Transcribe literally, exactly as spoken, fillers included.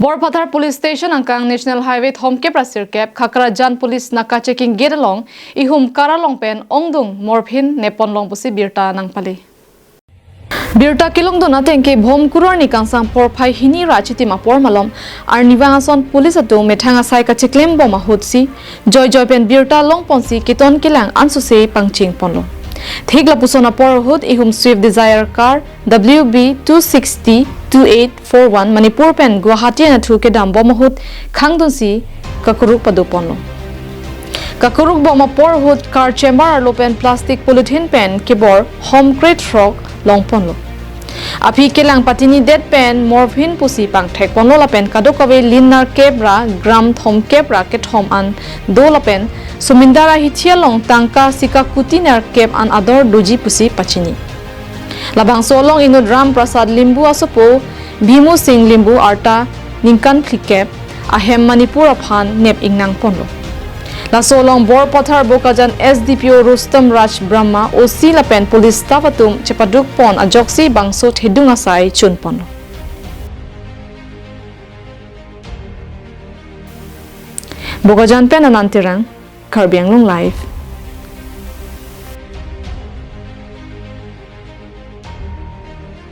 Borpathar Police Station angkang National Highway thomkep ra sirkep Khakrajan Police Naka Checking Gate along ihum car along pen ongdung morphine nepponlong pusi birta nangpale. Birta kelongdun ateng ke Bhomkuru arni kangsam porphai hini ra chitim apor malom arnivang ason police atum methang asai kachiklem bom ahutsi joijoi pen birta longponsi keton kelang ansose pangchengponlo. Thik lapuson apor ahut ihum Swift Dzire car W B two sixty two eight four one Manipur pen Guwahati anatthu kedam bom ahut khangdunsi kakuruk padoponlo. Kakuruk bom apor ahut car chamber arlo pen plastic polythene pen kebor hom crate throk longponlo. Aphi kelang patinidet pen morphine pusi pangthekponlo lapen kadokave lin nerkep ra gram thomkep ra kethom an do lapen sumindar ahithi along tangka sika kuti nerkep an ador doji pusi pachini. Labangso along inut Ram Prasad Limbu asopo Bhimu Singh Limbu arta ningkan phlikep ahem Manipur aphan nep ingnangponlo. Laso along Borpathar Bokajan S D P O Rustom Raj Brahma, O C lapen police staff atum chepadukpon ajoksi bangso thedung asai chunponlo. Bokajan pen Anand Terang, Karbi Anglong Live.